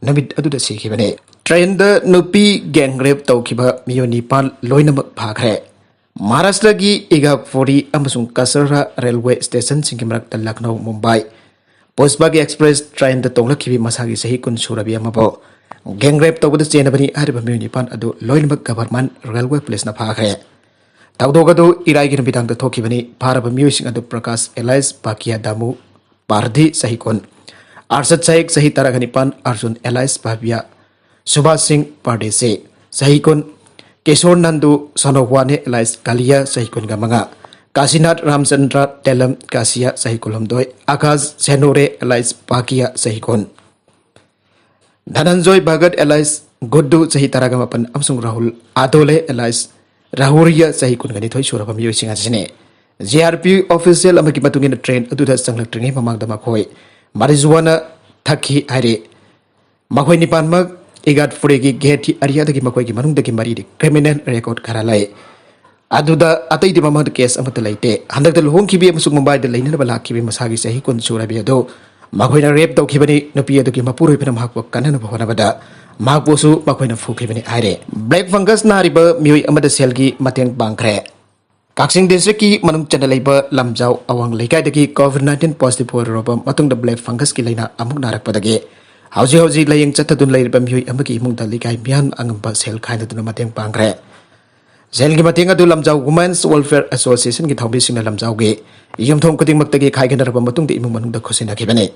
ꯅꯨꯃꯤꯠ ꯑꯗꯨꯗ ꯁꯤꯈꯤꯕꯅꯤ꯫ ꯇ꯭ꯔꯦꯟꯗ ꯅꯨꯄꯤ ꯒꯦꯡ ꯔꯦꯞ ꯇꯧꯈꯤꯕ ꯃꯤꯑꯣꯏ ꯅꯤꯄꯥꯟ ꯂꯣꯏꯅꯃꯛ ꯐꯥꯈ꯭ꯔꯦ꯫ ꯃꯍꯥꯔꯥꯁꯇ꯭ꯔꯒꯤ ꯏꯒꯥꯄꯨꯔꯤ ꯑꯃꯁꯨꯡ ꯀꯁꯔꯥ ꯔꯦꯜꯋꯦ ꯁ꯭ꯇꯦꯁꯟꯁꯤꯡꯒꯤ ꯃꯔꯛꯇ ꯂꯈꯅꯧ ꯃꯨꯝꯕꯥꯏ ꯄꯨꯁꯄꯥꯒꯤ ꯑꯦꯛꯁꯄ꯭ꯔꯦꯁ ꯇ꯭ꯔꯦꯟꯗ ꯇꯣꯡꯂꯛꯈꯤꯕꯤ ꯃꯁꯥꯒꯤ ꯆꯍꯤ ꯀꯨꯟ ꯁꯨꯔꯕꯤ ꯑꯃꯕꯨ ꯒꯦꯡ ꯔꯦꯞ ꯇꯧꯕꯗ ꯆꯦꯟꯅꯕꯅꯤ ꯍꯥꯏꯔꯤꯕ ꯃꯤꯑꯣꯏ ꯅꯤꯄꯥꯟ ꯑꯗꯨ ꯂꯣꯏꯅꯃꯛ ꯒꯚꯔꯃꯦꯟꯠ ꯔꯦꯜꯋꯦ ꯄꯨꯂꯤꯁꯅ ꯐꯥꯈ꯭ꯔꯦ꯫ ꯊꯧꯗꯣꯛ ꯑꯗꯨ ꯏꯔꯥꯏꯒꯤ ꯅꯨꯃꯤꯗꯥꯡꯗ ꯊꯣꯛꯈꯤꯕꯅꯤ꯫ ꯐꯥꯔꯕ ꯃꯤꯑꯣꯏꯁꯤꯡ ꯑꯗꯨ ꯄ꯭ꯔꯀꯥꯁ ꯑꯦꯂꯥꯏꯁ ꯄꯥꯀꯤꯌꯥ ꯗꯥꯃꯨ ꯄꯥꯔꯗꯤ ꯆꯍꯤ ꯀꯨꯟ, ꯑꯔꯁꯗ ꯁꯥꯏꯛ ꯆꯍꯤ ꯇꯔꯥꯒ ꯅꯤꯄꯥꯟ, ꯑꯔꯖꯨꯟ ꯑꯦꯂꯥꯏꯁ ꯄꯥꯕꯤꯌꯥ ꯁꯨꯚꯥꯁ ꯁꯤꯡ ꯄꯥꯔꯗꯦꯁꯤ, ꯆꯍꯤ ꯀꯨꯟ, ꯀꯤꯁꯣꯔ ꯅꯟꯗꯨ ꯁꯣꯅꯣꯋꯥꯅꯦ ꯑꯦꯂꯥꯏꯁ ꯀꯥꯂꯤꯌꯥ, ꯆꯍꯤ ꯀꯨꯟꯒ ꯃꯉꯥ, ꯀꯥꯁꯤꯅꯥꯊ ꯔꯥꯝꯆꯟꯗ꯭ꯔ ꯇꯦꯂꯝ ꯀꯥꯁꯤꯌꯥ, ꯆꯍꯤ ꯀꯨꯟꯍꯨꯝꯗꯣꯏ, ꯑꯀꯥꯁ ꯁꯦꯅꯣꯔꯦ ꯑꯦꯂꯥꯏꯁ ꯄꯥꯀꯤꯌꯥ, ꯆꯍꯤ ꯀꯨꯟ, ꯙꯅꯟꯖꯣꯏ ꯚꯒꯠ ꯑꯦꯂꯥꯏꯁ ꯒꯨꯗꯗꯨ, ꯆꯍꯤ ꯇꯔꯥꯒ ꯃꯥꯄꯟ, ꯑꯃꯁꯨꯡ ꯔꯥꯍꯨꯜ ꯑꯗꯣꯂꯦ ꯑꯦꯂꯥꯏꯁ ꯔꯥꯍꯨꯔꯤꯌꯥ, ꯆꯍꯤ ꯀꯨꯟꯒ ꯅꯤꯊꯣꯏ ꯁꯨꯔꯕ ꯃꯤꯑꯣꯏꯁꯤꯡ ꯑꯁꯤꯅꯤ꯫ ꯖꯦ ꯑꯥꯔ ꯄꯤ ꯑꯣꯐꯤꯁꯤꯌꯦꯜ ꯑꯃꯒꯤ ꯃꯇꯨꯡ ꯏꯟꯅ ꯇ꯭ꯔꯦꯟ ꯑꯗꯨꯗ ꯆꯪꯂꯛꯇ꯭ꯔꯤꯉꯩ ꯃꯃꯥꯡꯗ ꯃꯈꯣꯏ ꯃꯥꯔꯤꯖꯨꯋꯥꯅꯥ ꯊꯛꯈꯤ ꯍꯥꯏꯔꯤ꯫ ꯃꯈꯣꯏ ꯅꯤꯄꯥꯟꯃꯛ ꯏꯒꯥꯠ ꯐꯨꯔꯦꯒꯤ ꯒꯦꯍꯇꯤ ꯑꯔꯤꯌꯥꯗꯒꯤ, ꯃꯈꯣꯏꯒꯤ ꯃꯅꯨꯡꯗꯒꯤ ꯃꯔꯤꯗꯤ ꯀ꯭ꯔꯤꯃꯤꯅꯦꯜ ꯔꯦꯀꯣꯔꯗ ꯈꯔ ꯂꯩ꯫ ꯑꯗꯨꯗ ꯑꯇꯩꯗꯤ ꯃꯃꯥꯡꯗ ꯀꯦꯁ ꯑꯃꯠꯇ ꯂꯩꯇꯦ꯫ ꯍꯟꯗꯛꯇ ꯂꯨꯍꯣꯡꯈꯤꯕꯤ ꯑꯃꯁꯨꯡ ꯃꯨꯝꯕꯥꯏꯗ ꯂꯩꯅꯅꯕ ꯂꯥꯛꯈꯤꯕꯤ ꯃꯁꯥꯒꯤ ꯆꯍꯤ ꯀꯨꯟ ꯁꯨꯔꯕꯤ ꯑꯗꯨ ꯃꯈꯣꯏꯅ ꯔꯦꯞ ꯇꯧꯈꯤꯕꯅꯤ꯫ ꯅꯨꯄꯤ ꯑꯗꯨꯒꯤ ꯃꯄꯨꯔꯣꯏꯕꯅ ꯃꯍꯥꯛꯄꯨ ꯀꯟꯅꯅꯕ ꯍꯣꯠꯅꯕꯗ ꯃꯍꯥꯛꯄꯨꯁꯨ ꯃꯈꯣꯏꯅ ꯐꯨꯈꯤꯕꯅꯤ ꯍꯥꯏꯔꯦ꯫ ꯕ꯭ꯂꯦꯛ ꯐꯪꯒꯁ ꯅꯥꯔꯤꯕ ꯃꯤꯑꯣꯏ ꯑꯃꯗ ꯁꯦꯜꯒꯤ ꯃꯇꯦꯡ ꯄꯥꯡꯈ꯭ꯔꯦ꯫ ꯀꯛꯆꯤꯡ ꯗꯤꯁꯇ꯭ꯔꯤꯛꯀꯤ ꯃꯅꯨꯡ ꯆꯟꯅ ꯂꯩꯕ ꯂꯝꯖꯥꯎ ꯑꯋꯥꯡ ꯂꯩꯀꯥꯏꯗꯒꯤ ꯀꯣꯚꯤꯗ ꯅꯥꯏꯟꯇꯤꯟ ꯄꯣꯖꯤꯇꯤꯚ ꯑꯣꯏꯔꯨꯔꯕ ꯃꯇꯨꯡꯗ ꯕ꯭ꯂꯦꯛ ꯐꯪꯒꯁꯀꯤ ꯂꯥꯏꯅꯥ ꯑꯃꯨꯛ ꯅꯥꯔꯛꯄꯗꯒꯤ ꯍꯧꯖꯤꯛ ꯍꯧꯖꯤꯛ ꯂꯥꯌꯦꯡ ꯆꯠꯊꯗꯨꯅ ꯂꯩꯔꯤꯕ ꯃꯤꯑꯣꯏ ꯑꯃꯒꯤ ꯏꯃꯨꯡꯗ ꯂꯩꯀꯥꯏ ꯃꯤꯌꯥꯝ ꯑꯉꯝꯕ ꯁꯦꯜ ꯈꯥꯏꯅꯗꯨꯅ ꯃꯇꯦꯡ ꯄꯥꯡꯈ꯭ꯔꯦ꯫ ꯁꯦꯜꯒꯤ ꯃꯇꯦꯡ ꯑꯗꯨ ꯂꯝꯖꯥꯎ ꯋꯨꯃꯦꯟꯁ ꯋꯦꯜꯐꯤꯌꯔ ꯑꯦꯁꯣꯁꯤꯌꯦꯁꯟꯒꯤ ꯊꯧꯃꯤꯁꯤꯡꯅ ꯂꯝꯖꯥꯎꯒꯤ ꯌꯨꯝꯊꯣꯡ ꯈꯨꯗꯤꯡꯃꯛꯇꯒꯤ ꯈꯥꯏꯒꯠꯅꯔꯕ ꯃꯇꯨꯡꯗ ꯏꯃꯨꯡ ꯃꯅꯨꯡꯗ ꯈꯨꯠꯁꯤꯟꯅꯈꯤꯕꯅꯤ꯫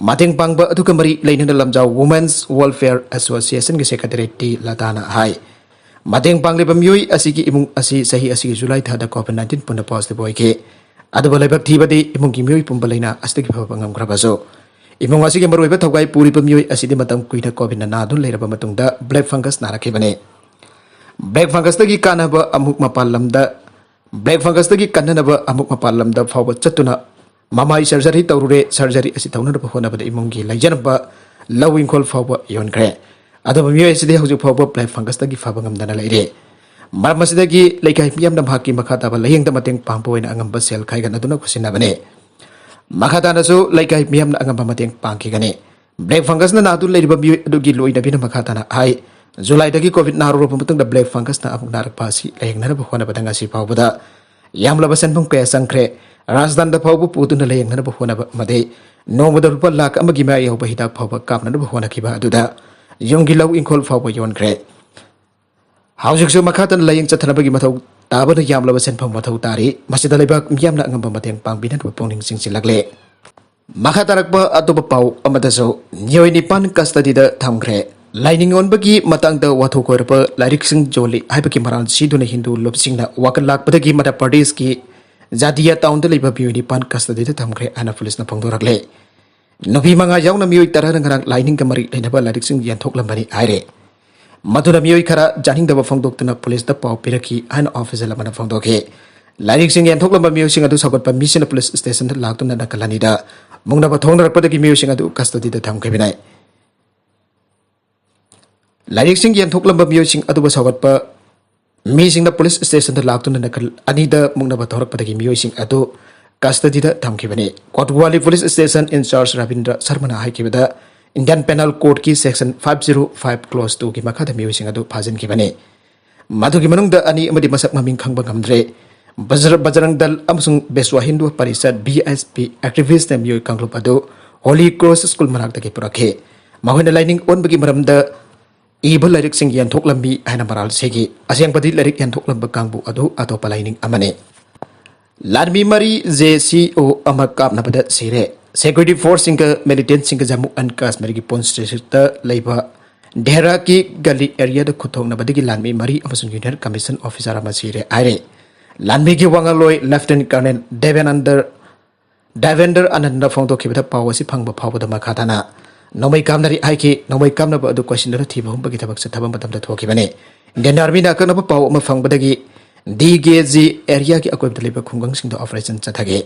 ꯃꯇꯦꯡ ꯄꯥꯡꯕ ꯑꯗꯨꯒ ꯃꯔꯤ ꯂꯩꯅꯅ ꯂꯝꯖꯥꯎ ꯋꯨꯃꯦꯟꯁ ꯋꯦꯜꯐꯤꯌꯔ ꯑꯦꯁꯣꯁꯤꯌꯦꯁꯟꯒꯤ ꯁꯦꯀ꯭ꯔꯦꯇꯔꯤ ꯇꯤ ꯂꯇꯥꯅ ꯍꯥꯏ, ꯃꯇꯦꯡ ꯄꯥꯡꯂꯤꯕ ꯃꯤꯑꯣꯏ ꯑꯁꯤꯒꯤ ꯏꯃꯨꯡ ꯑꯁꯤ ꯆꯍꯤ ꯑꯁꯤꯒꯤ ꯖꯨꯂꯥꯏ ꯊꯥꯗ ꯀꯣꯚꯤꯗ ꯅꯥꯏꯟꯇꯤꯟ ꯄꯨꯟꯅ ꯄꯣꯖꯤꯇꯤꯚ ꯑꯣꯏꯈꯤ꯫ ꯑꯗꯨꯕꯨ ꯂꯥꯏꯕꯛ ꯊꯤꯕꯗꯤ ꯏꯃꯨꯡꯒꯤ ꯃꯤꯑꯣꯏ ꯄꯨꯝꯕ ꯂꯥꯏꯅꯥ ꯑꯁꯤꯗꯒꯤ ꯐꯕ ꯉꯝꯈ꯭ꯔꯕꯁꯨ ꯏꯃꯨꯡ ꯑꯁꯤꯒꯤ ꯃꯔꯨꯑꯣꯏꯕ ꯊꯧꯒꯥꯏ ꯄꯨꯔꯤꯕ ꯃꯤꯑꯣꯏ ꯑꯁꯤꯗꯤ ꯃꯇꯝ ꯀꯨꯏꯅ ꯀꯣꯚꯤꯗꯅ ꯅꯥꯗꯨꯅ ꯂꯩꯔꯕ ꯃꯇꯨꯡꯗ ꯕ꯭ꯂꯦꯛ ꯐꯪꯒꯁ ꯅꯥꯔꯛꯈꯤꯕꯅꯤ꯫ ꯕ꯭ꯂꯦꯛ ꯐꯪꯒꯁꯇꯒꯤ ꯀꯥꯟꯅꯕ ꯑꯃꯨꯛ ꯃꯄꯥꯟ ꯂꯝꯗ, ꯕ꯭ꯂꯦꯛ ꯐꯪꯒꯁꯇꯒꯤ ꯀꯟꯅꯅꯕ ꯑꯃꯨꯛ ꯃꯄꯥꯟ ꯂꯝꯗ ꯐꯥꯎꯕ ꯆꯠꯇꯨꯅ ꯃꯃꯥꯏ ꯁꯔꯖꯔꯤ ꯇꯧꯔꯨꯔꯦ꯫ ꯁꯔꯖꯔꯤ ꯑꯁꯤ ꯇꯧꯅꯅꯕ ꯍꯣꯠꯅꯕꯗ ꯏꯃꯨꯡꯒꯤ ꯂꯩꯖꯔꯝꯕ ꯂꯧ ꯏꯪꯈꯣꯜ ꯐꯥꯎꯕ ꯌꯣꯟꯈ꯭ꯔꯦ꯫ ꯑꯗꯨꯕꯨ ꯃꯤꯑꯣꯏ ꯑꯁꯤꯗꯤ ꯍꯧꯖꯤꯛ ꯐꯥꯎꯕ ꯕ꯭ꯂꯦꯛ ꯐꯪꯒꯁꯇꯒꯤ ꯐꯕ ꯉꯝꯗꯅ ꯂꯩꯔꯦ꯫ ꯃꯔꯝ ꯑꯁꯤꯗꯒꯤ ꯂꯩꯀꯥꯏ ꯃꯤꯌꯥꯝꯅ ꯃꯍꯥꯛꯀꯤ ꯃꯈꯥ ꯇꯥꯕ ꯂꯥꯌꯦꯡꯗ ꯃꯇꯦꯡ ꯄꯥꯡꯕ ꯑꯣꯏꯅ ꯑꯉꯝꯕ ꯁꯦꯜ ꯈꯥꯏꯒꯠꯅꯗꯨꯅ ꯈꯨꯠꯁꯤꯟꯅꯕꯅꯤ꯫ ꯃꯈꯥ ꯇꯥꯅꯁꯨ ꯂꯩꯀꯥꯏ ꯃꯤꯌꯥꯝꯅ ꯑꯉꯝꯕ ꯃꯇꯦꯡ ꯄꯥꯡꯈꯤꯒꯅꯤ꯫ ꯕ꯭ꯂꯦꯛ ꯐꯪꯒꯁꯅ ꯅꯥꯗꯨꯅ ꯂꯩꯔꯤꯕ ꯃꯤꯑꯣꯏ ꯑꯗꯨꯒꯤ ꯂꯣꯏꯅꯕꯤꯅ ꯃꯈꯥ ꯇꯥꯅ ꯍꯥꯏ, ꯖꯨꯂꯥꯏꯗꯒꯤ ꯀꯣꯚꯤꯗ ꯅꯥꯔꯨꯔꯕ ꯃꯇꯨꯡꯗ ꯕ꯭ꯂꯦꯛ ꯐꯪꯒꯁꯅ ꯑꯃꯨꯛ ꯅꯥꯔꯛꯄ ꯑꯁꯤ ꯂꯥꯌꯦꯡꯅꯅꯕ ꯍꯣꯠꯅꯕꯗ ꯉꯁꯤ ꯐꯥꯎꯕꯗ ꯌꯥꯝꯂꯕ ꯁꯦꯟꯐꯝ ꯀꯌꯥ ꯆꯪꯈ꯭ꯔꯦ꯫ ꯔꯥꯖꯗꯥꯟꯗ ꯐꯥꯎꯕ ꯄꯨꯗꯨꯅ ꯂꯥꯌꯦꯡꯅꯅꯕ ꯍꯣꯠꯅꯕ ꯑꯃꯗꯤ ꯅꯣꯡꯃꯗ ꯂꯨꯄꯥ ꯂꯥꯈ ꯑꯃꯒꯤ ꯃꯌꯥ ꯌꯧꯕ ꯍꯤꯗꯥꯛ ꯐꯥꯎꯕ ꯀꯥꯞꯅꯅꯕ ꯍꯣꯠꯅꯈꯤꯕ ꯑꯗꯨꯗ ꯌꯨꯝꯒꯤ ꯂꯧ ꯏꯪꯈꯣꯜ ꯐꯥꯎꯕ ꯌꯣꯟꯈ꯭ꯔꯦ꯫ ꯍꯧꯖꯤꯛꯁꯨ ꯃꯈꯥ ꯇꯥꯅ ꯂꯥꯌꯦꯡ ꯆꯠꯊꯅꯕꯒꯤ ꯃꯊꯧ ꯇꯥꯕꯅ ꯌꯥꯝꯂꯕ ꯁꯦꯟꯐꯝ ꯃꯊꯧ ꯇꯥꯔꯤ꯫ ꯃꯁꯤꯗ ꯂꯩꯕꯥꯛ ꯃꯤꯌꯥꯝꯅ ꯑꯉꯝꯕ ꯃꯇꯦꯡ ꯄꯥꯡꯕꯤꯅꯅꯕ ꯄꯨꯛꯅꯤꯡ ꯆꯤꯡꯁꯤꯜꯂꯛꯂꯦ꯫ ꯃꯈꯥ ꯇꯥꯔꯛꯄ ꯑꯇꯣꯞꯄ ꯄꯥꯎ ꯑꯃꯗꯁꯨ ꯃꯤꯑꯣꯏ ꯅꯤꯄꯥꯟ ꯀꯁꯇꯗꯤꯗ ꯊꯝꯈ꯭ꯔꯦ꯫ ꯂꯥꯏꯅꯤꯡ ꯑꯣꯟꯕꯒꯤ ꯃꯇꯥꯡꯗ ꯋꯥꯊꯣꯛ ꯑꯣꯏꯔꯕ ꯂꯥꯏꯔꯤꯛꯁꯤꯡ ꯌꯣꯜꯂꯤ ꯍꯥꯏꯕꯒꯤ ꯃꯔꯥꯜ ꯁꯤꯗꯨꯅ ꯍꯤꯟꯗꯨ ꯂꯨꯞꯁꯤꯡꯅ ꯋꯥꯀꯠ ꯂꯥꯛꯄꯗꯒꯤ ꯃꯙ꯭ꯌ ꯄ꯭ꯔꯗꯦꯁꯀꯤ ꯖꯥꯗꯤꯌꯥ ꯇꯥꯎꯟꯗ ꯂꯩꯕ ꯃꯤꯑꯣꯏ ꯅꯤꯄꯥꯟ ꯀꯁꯇꯗꯤꯗ ꯊꯝꯈ꯭ꯔꯦ ꯍꯥꯏꯅ ꯄꯨꯂꯤꯁꯅ ꯐꯣꯡꯗꯣꯔꯛꯂꯦ꯫ ꯅꯨꯄꯤ ꯃꯉꯥ ꯌꯥꯎꯅ ꯃꯤꯑꯣꯏ ꯇꯔꯥꯅ ꯉꯔꯥꯡ ꯂꯥꯏꯅꯤꯡꯒ ꯃꯔꯤ ꯂꯩꯅꯕ ꯂꯥꯏꯔꯤꯛꯁꯤꯡ ꯌꯦꯟꯊꯣꯛꯂꯝꯕꯅꯤ ꯍꯥꯏꯔꯦ꯫ ꯃꯗꯨꯅ ꯃꯤꯑꯣꯏ ꯈꯔ ꯌꯥꯅꯤꯡꯗꯕ ꯐꯣꯡꯗꯣꯛꯇꯨꯅ ꯄꯨꯂꯤꯁꯇ ꯄꯥꯎ ꯄꯤꯔꯛꯈꯤ ꯍꯥꯏꯅ ꯑꯣꯐꯤꯁꯤꯌꯦꯜ ꯑꯃꯅ ꯐꯣꯡꯗꯣꯛꯈꯤ꯫ ꯂꯥꯏꯔꯤꯛꯁꯤꯡ ꯌꯦꯟꯊꯣꯛꯂꯝꯕ ꯃꯤꯑꯣꯏꯁꯤꯡ ꯑꯗꯨ ꯁꯧꯒꯠꯄ ꯃꯤꯁꯤꯡꯅ ꯄꯨꯂꯤꯁ ꯁ꯭ꯇꯦꯁꯟꯗ ꯂꯥꯛꯇꯨꯅ ꯅꯥꯀꯜ ꯑꯅꯤꯗ ꯃꯨꯛꯅꯕ ꯊꯣꯛꯅꯔꯛꯄꯗꯒꯤ ꯃꯤꯑꯣꯏꯁꯤꯡ ꯑꯗꯨ ꯀꯁꯇꯗꯤꯗ ꯊꯝꯈꯤꯕꯅꯤ꯫ ꯂꯥꯏꯔꯤꯛꯁꯤꯡ ꯌꯦꯟꯊꯣꯛꯂꯝꯕ ꯃꯤꯑꯣꯏꯁꯤꯡ ꯑꯗꯨꯕꯨ ꯁꯧꯒꯠꯄ ꯃꯤꯁꯤꯡꯅ ꯄꯨꯂꯤꯁ ꯁ꯭ꯇꯦꯁꯟꯗ ꯂꯥꯛꯇꯨꯅ ꯅꯥꯀꯜ ꯑꯅꯤꯗ ꯃꯨꯛꯅꯕ ꯊꯣꯔꯛꯄꯗꯒꯤ ꯃꯤꯑꯣꯏꯁꯤꯡ ꯑꯗꯨ ꯀꯁꯇꯗꯤꯗ ꯊꯝꯈꯤꯕꯅꯤ꯫ Kotwali police station incharge Rabindra ꯁꯔꯃꯅ ꯍꯥꯏꯈꯤꯕꯗ, ꯏꯟꯗꯤꯌꯟ ꯄꯦꯅꯦꯜ ꯀꯣꯗꯀꯤ section five zero five clause ꯇꯨꯒꯤ ꯃꯈꯥꯗ ꯃꯤꯑꯣꯏꯁꯤꯡ ꯑꯗꯨ ꯐꯥꯖꯤꯟꯈꯤꯕꯅꯤ꯫ ꯃꯗꯨꯒꯤ ꯃꯅꯨꯡꯗ ꯑꯅꯤ ꯑꯃꯗꯤ ꯃꯁꯛ ꯃꯃꯤꯡ ꯈꯪꯕ ꯉꯝꯗ꯭ꯔꯦ꯫ ꯕꯖꯔ-, ꯕꯖꯔꯪ ꯗꯜ ꯑꯃꯁꯨꯡ Vishwa Hindu Parishad, B S P, ꯑꯦꯛꯇꯤꯚꯤꯁ꯭ꯠꯅ ꯃꯤꯑꯣꯏ ꯀꯥꯡꯂꯨꯞ ꯑꯗꯨ ꯍꯣꯂꯤ ꯀ꯭ꯔꯣꯁ ꯁ꯭ꯀꯨꯜ ꯃꯅꯥꯛꯇꯒꯤ ꯄꯨꯔꯛꯈꯤ꯫ ꯃꯈꯣꯏꯅ ꯂꯥꯏꯅꯤꯡ ꯑꯣꯟꯕꯒꯤ ꯃꯔꯝꯗ ꯏꯕ ꯂꯥꯏꯔꯤꯛꯁꯤꯡ ꯌꯦꯟꯊꯣꯛꯂꯝꯃꯤ ꯍꯥꯏꯅ ꯃꯔꯥꯜ ꯁꯤꯈꯤ꯫ ꯑꯁꯦꯡꯕꯗꯤ ꯂꯥꯏꯔꯤꯛ ꯌꯦꯟꯊꯣꯛꯂꯝꯕ ꯀꯥꯡꯕꯨ ꯑꯗꯨ ꯑꯇꯣꯞꯄ ꯂꯥꯏꯅꯤꯡ ꯑꯃꯅꯤ꯫ ꯂꯥꯟꯃꯤ ꯃꯔꯤ ꯖꯦ ꯁꯤ ꯑꯣ ꯑꯃ ꯀꯥꯞꯅꯕꯗ ꯁꯤꯔꯦ꯫ ꯁꯦꯀ꯭ꯌꯨꯔꯤꯇꯤ ꯐꯣꯔꯁꯁꯤꯡꯒ ꯃꯤꯂꯤꯇꯦꯟꯠꯁꯤꯡꯒ ꯖꯝꯃꯨ ꯑꯦꯟ ꯀꯥꯁꯃꯤꯔꯒꯤ ꯄꯨꯟꯆ ꯗꯤꯁꯇ꯭ꯔꯤꯛꯇ ꯂꯩꯕ ꯗꯦꯍꯔꯥꯒꯤ ꯒꯂꯤ ꯑꯦꯔꯤꯌꯥꯗ ꯈꯨꯠꯊꯣꯛꯅꯕꯗꯒꯤ ꯂꯥꯟꯃꯤ ꯃꯔꯤ ꯑꯃꯁꯨꯡ ꯌꯨꯅꯤꯌꯟ ꯀꯃꯤꯁꯟ ꯑꯣꯐꯤꯁꯥꯔ ꯑꯃ ꯁꯤꯔꯦ ꯍꯥꯏꯔꯦ꯫ ꯂꯥꯟꯃꯤꯒꯤ ꯋꯥꯉꯥꯡꯂꯣꯏ ꯂꯦꯐꯇꯤꯅꯦꯟꯠ ꯀꯔꯅꯦꯜ ꯗꯦꯕꯦꯅꯟꯗꯔ, ꯗꯦꯕꯦꯟꯗꯔ ꯑꯅꯟꯗꯅ ꯐꯣꯡꯗꯣꯛꯈꯤꯕꯗ ꯄꯥꯎ ꯑꯁꯤ ꯐꯪꯕ ꯐꯥꯎꯕꯗ ꯃꯈꯥ ꯇꯥꯅ ꯅꯣꯡꯃꯩ ꯀꯥꯞꯅꯔꯤ ꯍꯥꯏꯈꯤ꯫ ꯅꯣꯡꯃꯩ ꯀꯥꯞꯅꯕ ꯑꯗꯨ ꯀꯣꯏꯁꯤꯟꯗꯨꯅ ꯊꯤꯕ ꯍꯨꯝꯕꯒꯤ ꯊꯕꯛ ꯆꯠꯊꯕ ꯃꯇꯝꯗ ꯊꯣꯛꯈꯤꯕꯅꯤ꯫ ꯏꯟꯗꯤꯌꯟ ꯑꯥꯔꯃꯤꯅ ꯑꯀꯛꯅꯕ ꯄꯥꯎ ꯑꯃ ꯐꯪꯕꯗꯒꯤ ꯗꯤ ꯀꯦ ꯖꯤ ꯑꯦꯔꯤꯌꯥꯒꯤ ꯑꯀꯣꯏꯕꯗ ꯂꯩꯕ ꯈꯨꯡꯒꯪꯁꯤꯡꯗ ꯑꯣꯄꯔꯦꯁꯟ ꯆꯠꯊꯈꯤ꯫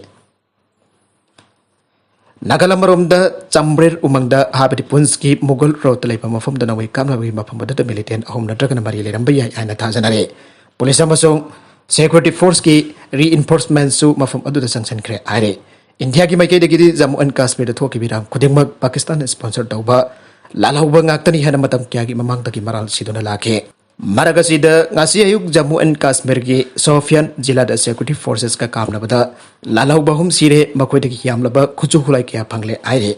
ꯅꯥꯒꯥꯂꯦꯟ ꯑꯃꯔꯣꯝꯗ ꯆꯝꯕ꯭ꯔꯦꯔ ꯎꯃꯪꯗ ꯍꯥꯏꯕꯗꯤ ꯄꯨꯟꯆꯀꯤ ꯃꯨꯒꯜ ꯔꯣꯗꯇ ꯂꯩꯕ ꯃꯐꯝꯗ ꯅꯣꯡꯃꯩ ꯀꯥꯞꯅꯕꯒꯤ ꯃꯐꯝ ꯑꯗꯨꯗ ꯃꯤꯂꯤꯇꯦꯟꯠ ꯑꯍꯨꯝ ꯅꯠꯇ꯭ꯔꯒꯅ ꯃꯔꯤ ꯂꯩꯔꯝꯕ ꯌꯥꯏ ꯍꯥꯏꯅ ꯊꯥꯖꯅꯔꯦ꯫ ꯄꯨꯂꯤꯁ ꯑꯃꯁꯨꯡ ꯁꯦꯀ꯭ꯌꯨꯔꯤꯇꯤ ꯐꯣꯔꯁꯀꯤ ꯔꯤꯏꯟꯐꯣꯔꯁꯃꯦꯟꯠꯁꯨ ꯃꯐꯝ ꯑꯗꯨꯗ ꯆꯪꯁꯤꯟꯈ꯭ꯔꯦ ꯍꯥꯏꯔꯦ꯫ ꯏꯟꯗꯤꯌꯥꯒꯤ ꯃꯥꯏꯀꯩꯗꯒꯤꯗꯤ ꯖꯝꯃꯨ ꯑꯦꯟ ꯀꯥꯁꯃꯤꯔꯗ ꯊꯣꯛꯈꯤꯕ ꯏꯔꯥꯡ ꯈꯨꯗꯤꯡꯃꯛ ꯄꯥꯀꯤꯁꯇꯥꯟꯅ ꯁ꯭ꯄꯣꯟꯁꯔ ꯇꯧꯕ ꯂꯥꯜꯍꯧꯕ ꯉꯥꯛꯇꯅꯤ ꯍꯥꯏꯅ ꯃꯇꯝ ꯀꯌꯥꯒꯤ ꯃꯃꯥꯡꯗꯒꯤ ꯃꯔꯥꯜ ꯁꯤꯗꯨꯅ ꯂꯥꯛꯈꯤ꯫ ꯃꯔꯛ ꯑꯁꯤꯗ ꯉꯁꯤ ꯑꯌꯨꯛ ꯖꯝꯃꯨ ꯑꯦꯟ ꯀꯥꯁꯃꯤꯔꯒꯤ ꯁꯣꯐꯤꯌꯥꯟ ꯖꯤꯂꯥꯗ ꯁꯦꯀ꯭ꯌꯨꯔꯤꯇꯤ ꯐꯣꯔꯁꯦꯁꯀ ꯀꯥꯞꯅꯕꯗ ꯂꯥꯜꯍꯧꯕ ꯑꯍꯨꯝ ꯁꯤꯔꯦ, ꯃꯈꯣꯏꯗꯒꯤ ꯌꯥꯝꯂꯕ ꯈꯨꯠꯁꯨ ꯈꯨꯠꯂꯥꯏ ꯀꯌꯥ ꯐꯪꯂꯦ ꯍꯥꯏꯔꯦ꯫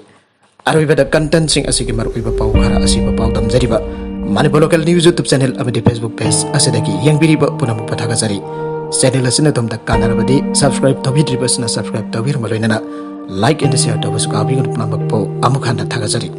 ꯑꯔꯣꯏꯕꯗ ꯀꯟꯇꯦꯟꯠꯁꯤꯡ ꯑꯁꯤꯒꯤ ꯃꯔꯨꯑꯣꯏꯕ ꯄꯥꯎ ꯈꯔ ꯑꯁꯤꯕꯨ ꯄꯥꯎꯗꯝꯖꯔꯤꯕ Manipur local news YouTube channel ꯑꯃꯗꯤ ꯐꯦꯁꯕꯨꯛ ꯄꯦꯖ ꯑꯁꯤꯗꯒꯤ ꯌꯦꯡꯕꯤꯔꯤꯕ ꯄꯨꯝꯅꯃꯛꯄꯨ ꯊꯥꯒꯠꯆꯔꯤ꯫ ꯆꯦꯅꯦꯜ ꯑꯁꯤꯅ ꯑꯗꯣꯝꯗ ꯀꯥꯟꯅꯔꯕꯗꯤ ꯁꯕꯁꯀ꯭ꯔꯥꯏꯕ ꯇꯧꯕꯤꯗ꯭ꯔꯤꯕꯁꯤꯅ ꯁꯕꯁꯀ꯭ꯔꯥꯏꯕ ꯇꯧꯕꯤꯔꯝꯕ ꯂꯣꯏꯅꯅ ꯂꯥꯏꯛ ꯑꯦꯟ ꯁꯤꯌꯔ ꯇꯧꯕꯁꯨ ꯀꯥꯎꯕꯤꯒꯅꯨ꯫ ꯄꯨꯝꯅꯃꯛꯄꯨ ꯑꯃꯨꯛ ꯍꯟꯅ ꯊꯥꯒꯠꯆꯔꯤ꯫